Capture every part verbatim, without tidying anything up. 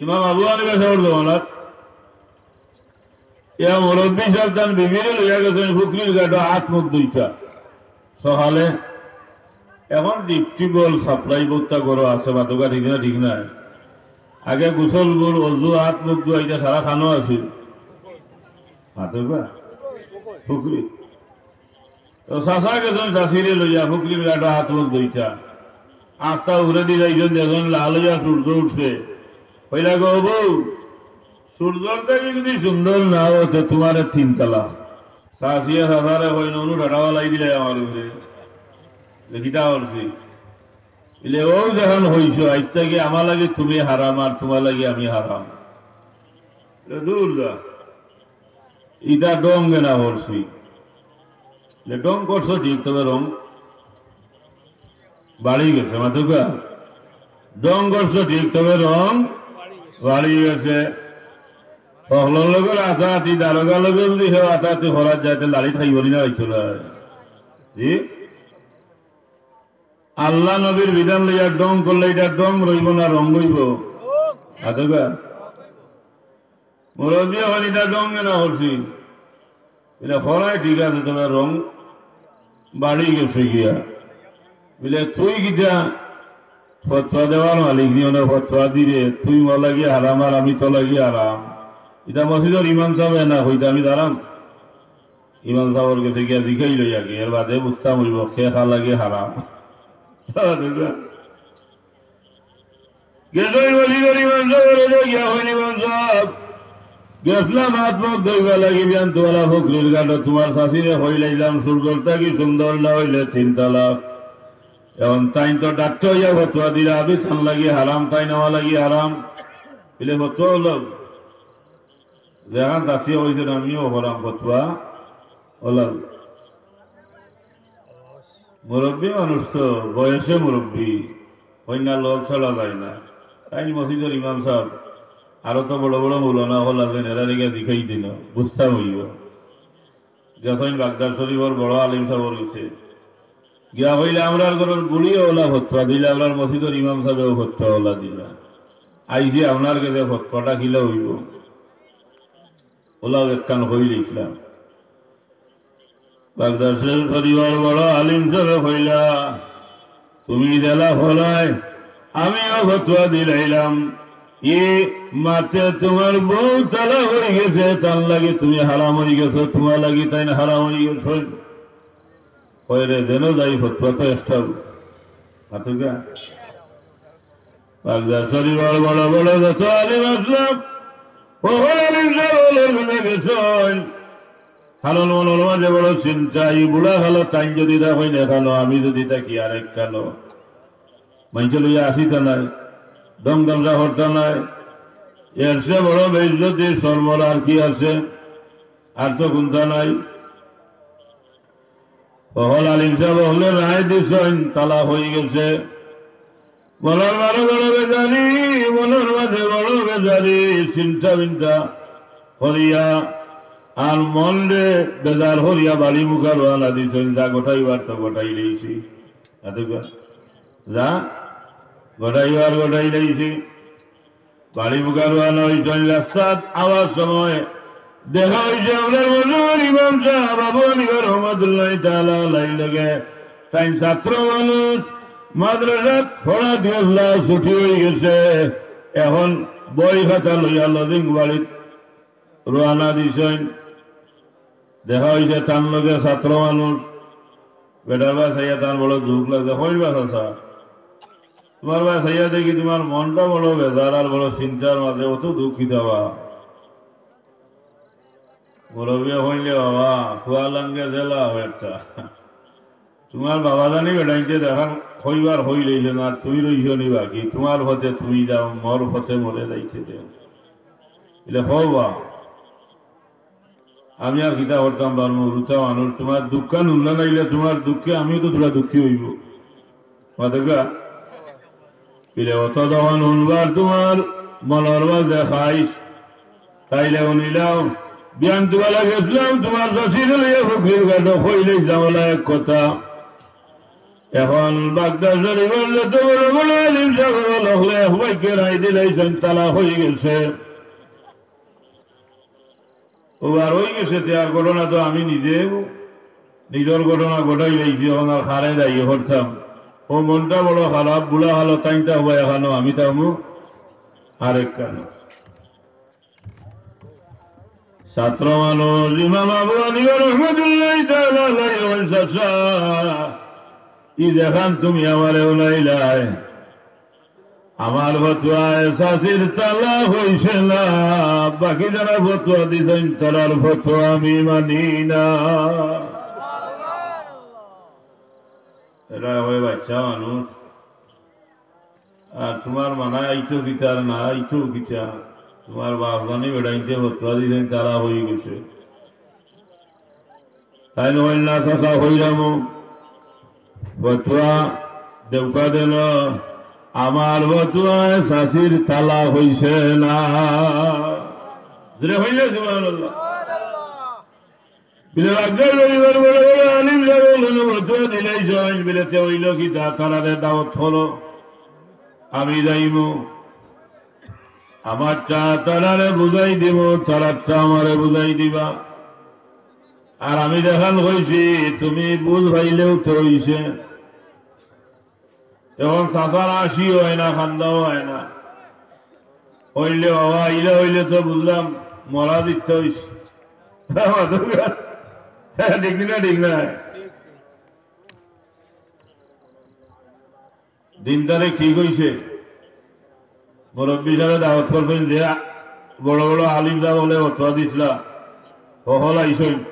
ইমাম আবু হানিফা সাহেবর জমানাত ইয়া মুরব্বী সাহেব তান বিবিরে লইয়া গেছইন পুকুরির ঘাটো আত মুখ ধুইতা। সকালে এখন ডিপ টিউবওয়েল সাপ্লাই বউততা ঘরো আছে, মাতউক্কা ঠিক না, ঠিক না? আগে গোসল গোল, অজু, আত মুখ ধুইতা সারা খানো আছিল। মাতউক্কা? পুকুরি। তো চাচা গেছইন চাচিরে লইয়া পুকুরির ঘাটো আত মুখ ধুইতা। আতটা উপরেদি যাইছইন, দেখছইন লাল অইয়া সূর্য উঠছে। কইলা, "গো বউ, সূর্যর থাকি যদি সুন্দর না অও, তে তুমারে তিন তালাক।" চাচিয়ে চাচারে কইন, "অনো ঠাটা ফালাই দিলায় আমার উপরে। দেখিতা করছি। ইলে অউ যেখান কইছো, আইজ থাকি আমার লাগি তুমি হারাম আর তুমার লাগি আমি হারাম।" ইলে, "দূর যা।" ইটা ঢং কেনে করছি? যে ঢং করছো ঠিক, তবে রং বাড়ি গেছে। মাতউক্কা, ঢং করছো ঠিক, তবে রং বাড়ি গেছে। হকলর লগে হাতাহাতি, দারোগার লগে যদি কেউ হাতাহাতি করাত যায়, তে লাড়ি খাইবো নি না, খাইতো না? জি? আল্লাহ নবীর বিধান লইয়া ঢং করলে ইটা ঢং রইবো না, রং অইবো? মাতউক্কা। মুরব্বী অকল ইটা ঢং কেনে করছি? ইলে করায় ঠিক আছে, তবে রং বাড়ি গেছে গিয়া। বলে, "তুই কিতা ফতোয়া দেওয়ার মালিক নি, অনে ফতোয়া দিরে, তুই মোর লাগি হারাম আর আমি তোর লাগি হারাম।" ইটা মসজিদর ইমাম সাহেবে না কইতা, আমি দাঁড়াম। ইমাম সাহেবর গেছে গিয়া জিকাইল অইয়া কি, এর বাদে বুঝতাম অইবো কে কার লাগি হারাম। গেছইন মসজিদর ইমাম সাহেবর গেছে গিয়া কইন, "ইমাম সাহেব, গেছলাম আত মুখ ধুইবার লাগি, বিয়ান তুমার পুকুরির ঘাটো তুমার চাচিরে কইলাইলাম, সূর্যর থাকি সুন্দর না অইলে তিন তালাক। এখন তাইন তো ডাক্তার অইয়া ফতোয়া দিরা, আমি তান লাগি হারাম, তাইন আমার লাগি হারাম।" ইলে ফতোয়া অইলো, যেখান চাচিয়ে কইছইন, আমিও করাম ফতোয়া। অলা মুরব্বী মানুষ তো, বয়সে মুরব্বী, কইন না, লোক ছাড়া যায় না। তাইন মসজিদর ইমাম সাহেব, আরো তো বড় বড় মৌলানা অকল আছইন, এরারে গিয়া জিকাই দিন, বুঝতাম অইবো। গেছইন বাগদাদ শরীফর বড় আলিম সাহেবর গেছে। গিয়া কইলা, "আমরার ঘরর বুড়িয়ে অলা ফতোয়া দিলা, আমরার মসজিদর ইমাম সাহেবেও ফতোয়া অলা দিলা। আইছি আপনার গেছে, ফতোয়াটা কিলা অইবো?" অলা একখান কইল ইসলাম। বাগদাদ শরীফর বড় আলিম সাহেবে কইলা, "তুমি যেলা কইলায়, আমিও ফতোয়া দিলাইলাম। ই মাতে তুমার বউ তালাক অইগেছে, তার লাগি তুমি হারাম অইগেছো, তুমার লাগি তাইন হারাম অইগেছইন।" কয় রে, যেন যাই ফতোয়া তো একটা। মাতউক্কা। বাগদাদ শরীফর বড় বড় যত আলিম আছলা, ও আলিম সাহেব অকলর গেছে গেছইন। কারণ মনর মাঝে বড় চিন্তা, ই বুড়া কালো তাইন যদি থাকইন একখানো, আমি যদি থাকি আরেকখানো, মাইনষে লইয়া আসিতা নায়, ঢং তামশা করতা নায়, এর চেয়ে বড় বেইজ্জতি শরমর আর কি আছে? আর তো কুন্তা নাই। অকল আলিম সাহেব অকলে রায় দিছইন, তালাক অইগেছে। মনর মাঝে বড় বেজারি, মনর মাঝে বড় বেজারি, চিন্তা-বিন্তা করিয়া আর মনরে বেজার করিয়া বাড়ি মুখা রওয়ানা দিছইন, যা ঘটাইবার তো ঘটাইলাইছি। মাতউক্কা, যা ঘটাইবার ঘটাইলাইছি। বাড়ি মুখা রওয়ানা অইছইন, রাস্তাত আওয়ার সময় দেখা অইছে আমরার মজুমর ইমাম সাহেব আবু হানিফা রহমতুল্লাহি তাআলা আলাইহির লগে। তাইন ছাত্র মানুষ, মাদ্রাসাত পড়া দিয়াছিলা, ছুটি অইগেছে, এখন বই খাতা লইয়া লদিং বাড়িত রওয়ানা দিছইন। দেখা অইছে তান লগে ছাত্র মানুষ। বেটার বায় চাইয়া তান বড় দুখ লাগছে, কইন বা চাচা, তুমার বায় চাইয়া দেখি তুমার মনটা বড় বেজার আর বড় চিন্তার মাঝে, অত দুখ কিতা বা? মুরব্বিয়ে কইলে, "বাবা, ফুয়া লাঙ্গে জেলা অইতা। তুমার বাবাজানি বেটাইন্তে দেখার কইবার কইলাইছইন, আর তুমি রইছো নি বাকি, তুমার পথে তুমি যাও, মোর পথে মোরে যাইতে দেও।" ইলে, "হো বা, আমি আর কিতা করতাম পারমু, হুরুতা মানুষ, তুমার দুঃখখান হুনলে নাইলে তুমার দুঃখে আমিও তো থুড়া দুঃখী অইবো।" মাতউক্কা? ইলে অত যখন হুনবার তুমার মনর মাঝে খাইশ, তাইলে হুনিলাও, বিয়ান তুমার লগে গেছলাম, তুমার চাচিরে লইয়া পুকুরির ঘাটো কইলাইছলাম অলা এক কথা। এখন বাগদা শরীফর যত বড় বড় আলিম সাব অকল এক বাক্যে রায় দিলাইছইন, তালাক অইগেছে। অউ আর অইগেছে, তে আর ঘটনা তো আমি নিজে নিজর ঘটনা ঘটাইলাইছি, এখন আর কারে দায়ী করতাম? অউ মনটা বড় খারাপ, বুড়া কালো তাইন থাকবা একখানো, আমি থাকমু আরেকখানো। ছাত্র মানুষ ইমাম আবু হানিফা রহমতুল্লাহি তাআলা আলাইহি কইন, "চাচা, ই যেখান তুমি আমারে হুনাইলায়, আমার ফতোয়ায় চাচির তালাক অইছে না, বাকি যারা ফতোয়া দিছইন তারার ফতোয়া আমি মানি না।" এরা অয় বাচ্চা মানুষ। আর তুমার মানায় আইতো কিতা আর না আইতো কিতা? তুমার বাপ জানি বেটাইন্তে ফতোয়া দিছইন, তালাক অইগেছে। তাইন কইন, "না চাচা, কইরামু, ফতোয়া দেউক্কা দেন, আমার ফতোয়ায় চাচির তালাক অইছে না।" জোরে কইন না সুবহানাল্লাহ। বিলে বাগদা শরীফর বড় বড় আলিম সাব অকলে ফতোয়া দিলাইছইন, বিলে তে অইলো কিতা, তারারে দাওয়াত করো, আমি যাইমু। আমারটা তারারে বুঝাই দিমু, তারারটা আমারে বুঝাই দিবা। আর আমি যেখান কইছি, তুমি বুঝ পাইলেউ তো অইছে। এখন চাচার হাসিও অয় না, কান্দাও অয় না। অইলে বাবা, ইলা অইলে তো বুঝলাম, মরা দিতে অইছে। ঠিক না, ঠিক না? দিন তারিখ ঠিক অইছে। মুরব্বি সাবে দাওয়াত করছইন যে বড় বড় আলিম সাব অকলে ফতোয়া দিছলা, হকল আইছইন।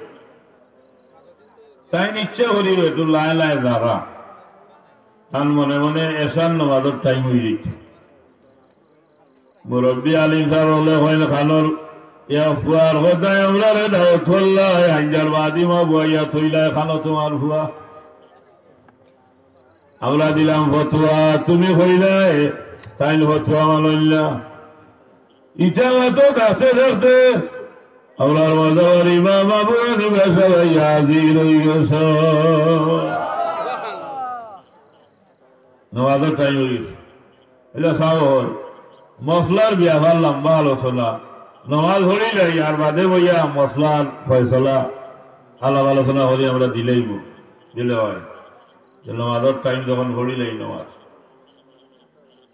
তাইন ইচ্ছা করি একটু লায় লায় যারা, তান মনে মনে এশার নমাজর টাইম অইযাইত। মুরব্বি আলিম সাব অকলে কইন, "খানোর ইয়া ফুয়ার কথায় আমরারে দাওয়াত করলায়, হাইঞ্জার বাদি মা বইয়া থইলায়, খানো তুমার ফুয়া।" আমরা দিলাম ফতোয়া, তুমি কইলায়, তাইন ফতোয়া মানইলা। ইটা মাতো দেখতে দেখতে আমরার মাঝে ইমাম আবু হানিফা সাব আইয়া হাজির অইগেছইন। নমাজর টাইম অইগেছে। ইলা সাব অকল, মসলার ব্যাপার লম্বা আলোচনা। নমাজ পড়িলাই, আর বাদে বইয়া মসলার ফয়সলা আলাপ আলোচনা করি আমরা দিলাইমু, দিলে অয়। যে নমাজর টাইম যখন পড়িলাই নমাজ,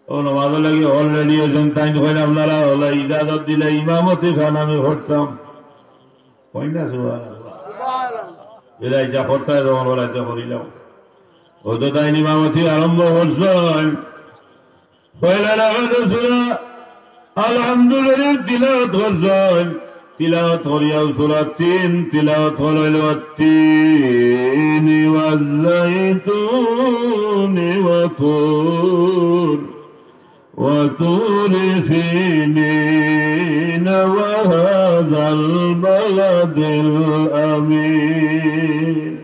অউ নমাজর লাগি already অইছইন, তাইন কইন আপনারা অইলে ইজাজত দিলে ইমামতি খান আমি করতাম। কইন না সুবহানাল্লাহ। এরা ইটা করতায় যখন ওরা ইটা করিলাম। অউ তো তাইন ইমামতি আরম্ভ করছইন। পয়লা রাকাতো সূরা আলহামদুলিল্লাহ তিলাওয়াত করছইন। তিলাওয়াত করিয়াউ সূরা তিন তিলাওয়াত করইল, والتين والزيتون وطور وطور سينين وهذا البلد الأمين.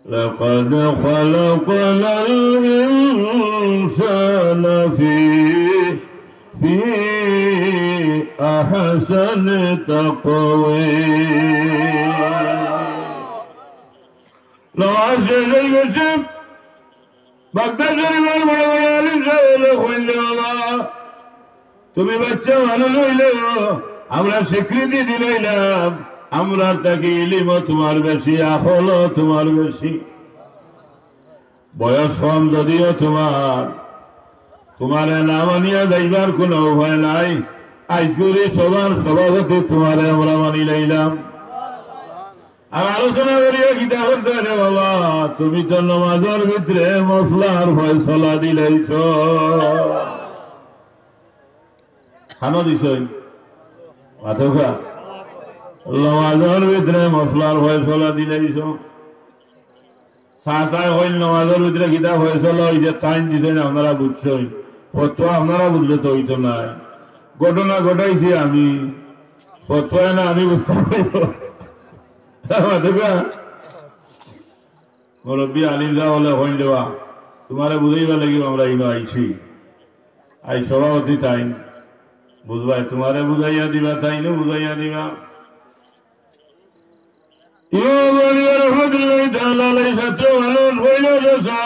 لقد خلقنا الإنسان في في أحسن تقويم. নমাজ শেষ অইগেছে। বাগদা শরীফর বড় বড় আলিম সাব অকলে কইন, "বাবা, তুমি বাচ্চা মানুষ অইলেও আমরা স্বীকৃতি দিলাইলাম, আমরার থাকি ইলিমও তুমার বেশি, আকলও তুমার বেশি, বয়স কম যদিও তুমার, তুমারে না মানিয়া যাইবার কুনু উপায় নাই। আইজকুর ই সভার সভাপতি তুমারে আমরা মানিলাইলাম।" আর আলোচনা করিয়া কিতা করতে রে বাবা, তুমি তো নমাজর ভিতরে মসলার ফয়সলা দিলাইছো। খানো দিছইন। মাতউক্কা। নমাজর ভিতরে মসলার ফয়সলা দিলাইছো। চাচায় কইন নমাজর ভিতরে কিতা ফয়সলা অইছে, তাইন দিছইন, আপনারা বুঝছইন। ফতোয়া আপনারা বুঝলে তো অইতো নায়। ঘটনা ঘটাইছি আমি। ফতোয়া না আমি বুঝতাম অইবো। মাতউক্কা। মুরব্বি আলিম সাব অকলে কইন দেবা, তুমারে বুঝাইবার লাগি আমরা ইনো আইছি। আইজ সভাপতি তাইন বুঝবায়, তুমারে বুঝাইয়া দিবা, তাইনও বুঝাইয়া দিবা। ইমাম আলী রহমতুল্লাহি তাআলা আলাইহির ছাত্র মানুষ বইলা গেছে।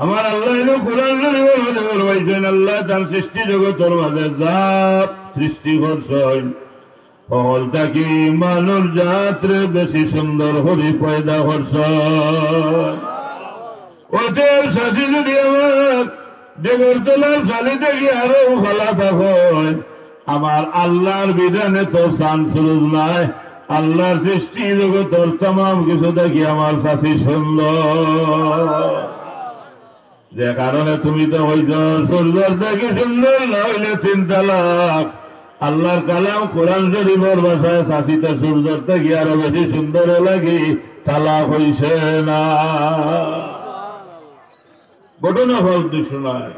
আমার আল্লাহ ইনো কোরআন শরীফর মধ্যে ফরমাইছইন, আল্লাহ তান সৃষ্টি জগতর মাঝে যা সৃষ্টি করছইন, হকল থাকি মানুষ জাতরে বেশি সুন্দর করি পয়দা করছইন। অতএব চাচি যদি আমার ডেগর তলার চালি থাকি আরো ভালা থাকইন, আমার আল্লাহর বিধানে তো চান সুরুজ নাই, আল্লাহর সৃষ্টি জগতর তামাম কিছু থাকি আমার চাচি সুন্দর। যে কারণে তুমি তো কইছো সূর্যর থাকি সুন্দর না অইলে তিন তালাক। আল্লাহর কালাম কোরআন শরীফর ভাষায় চাচিটা সূর্যর থাকি আরো বেশি সুন্দর লাগে, তালাক অইছে না। ঘটনা হওয়ার উদ্দেশ্য নাই,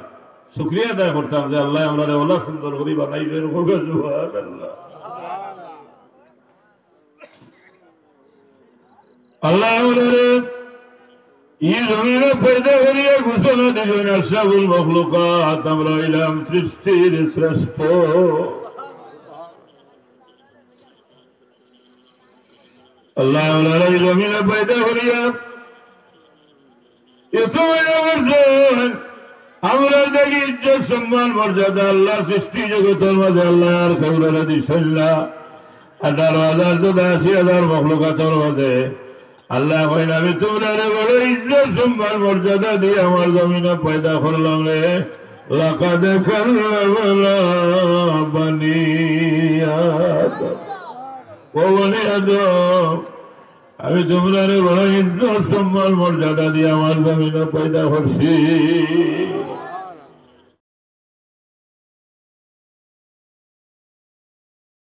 শুকরিয়া আদায় করতাম যে আল্লাহ আমরারে অলা সুন্দর করি বানাইছইন। সুবহানাল্লাহ। আল্লাহ আমরারে ই জমিনো পয়দা করিয়া ঘোষণা দিছইন, আশরাফুল মখলুকাত, আমরা অইলাম সৃষ্টির শ্রেষ্ঠ। আল্লাহ আমরারে ই জমিনো পয়দা করিয়া এত মজা করছইন। আমরার থাকি ইজ্জত, সম্মান, মর্যাদা আল্লাহর সৃষ্টি জগতর মাঝে আল্লাহ আর কেউরে দিছইন না। আঠারো হাজার তো আশি হাজার মখলুকাতর মাঝে আল্লাহ কইন, আমি তুমরারে বড় ইজ্জত, সম্মান, মর্যাদা দিয়া আমার জমিনো পয়দা করলাম রে। লাকাদ কাররামনা বানি আদম। ও বনি আদম, আমি তুমরারে বড় ইজ্জত, সম্মান, মর্যাদা দিয়া আমার জমিনো পয়দা করছি।